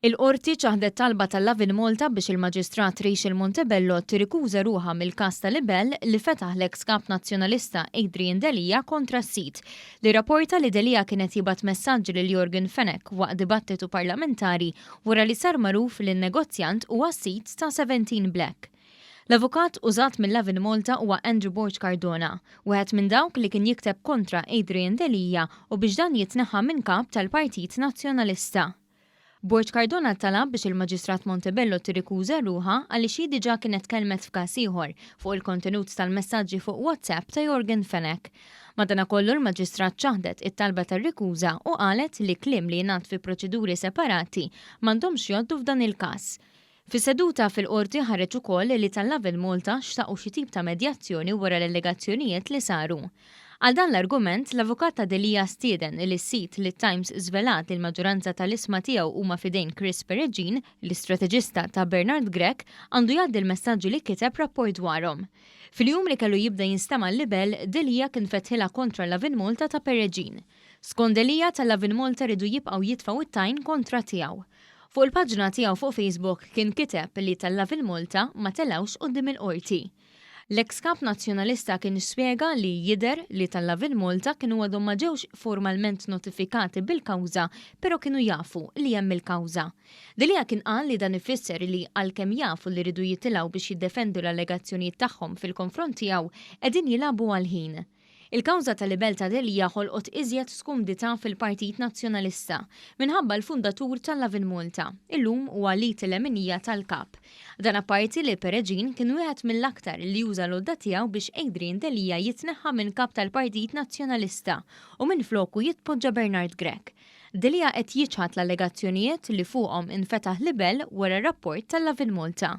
Il-Qorti ċaħdet talba ta' Lovin Malta biex il-Maġistrat Rachel Montebello tirrikuża ruħha mill-każ ta' libell li fetaħ l-eks Kap Nazzjonalista Adrian Delia kontra s-sit li rrapporta li Delia kien qed jibgħat messaġġi lil Yorgen Fenech waqt dibattitu parlamentari wara li sar magħruf li n-negozjant huwa s-sid ta' Seventeen Black. L-avukat użat minn Lovin Malta huwa Andrew Borg Cardona, wieħed minn dawk li kien jikteb kontra Adrian Delia u biex dan jitneħħa minn Kap tal-Partit Nazzjonalista. Borg Cardona talab biex il-Maġistrat Montebello tirrikuża ruħha għaliex hi diġà kienet tkellmet f'każ ieħor fuq il-kontenut tal-messaġġi fuq WhatsApp ta' Yorgen Fenech. Madanakollu l-Maġistrat ċaħdet it-talba tar-rikuża u qalet li kliem li jingħad fi proċeduri separati m'għandhomx jgħoddu f'dan il-każ. Fis-seduta fil-Qorti ħareġ ukoll li tal-Lovin Malta xtaqu xi tip ta' medjazzjoni wara l-allegazzjonijiet li saru. Għal dan l-argument, l-avukat ta' Delia stieden li s-sit li t-Times żvelat li l-maġġoranza tal-ishma tiegħu huma f'idejn Chris Peregin, l-istrateġista ta' Bernard Grech, għandu jgħaddi l-messaġġi li kiteb rapport dwarhom. Fil-jum li kellu jibda jinstema' l-libell, Delia kien fetħilha kontra Lovin Malta ta' Peregin. Skont Delia, tal-Lovin Malta riedu jibqgħu jitfgħu t-tajn kontra tiegħu. Fuq il-paġna tiegħu fuq Facebook kien kiteb li tal-Lovin Malta ma telgħux quddiem il-Qorti. L-eks Kap Nazzjonalista kien spjega li jidher li tal-Lovin Malta kienu għadhom ma ġewx formalment notifikati bil-kawża pero kienu jafu li hemm il-kawża. Delia kien qal li dan ifisser li għalkemm jafu li riedu jitilgħu biex jiddefendu l-allegazzjonijiet tagħhom fil-konfront tiegħu qegħdin jilagħbu għall-ħin. Il-kawża ta' libell ta' Delia ħolqot iżjed skumdità fil-Partit Nazzjonalista minħabba l-fundatur ta' Lovin Malta, illum huwa l-id il-leminija tal-Kap. Dan apparti li Peregin kien wieħed mill-aktar li uża l-għodda tiegħu biex Adrian Delia jitneħħa minn Kap tal-Partit Nazzjonalista u minfloku jitpoġġa Bernard Grech. Delia qed jiċħad l-allegazzjonijiet li fuqhom infetaħ libell wara r-rapport tal-Lovin Malta.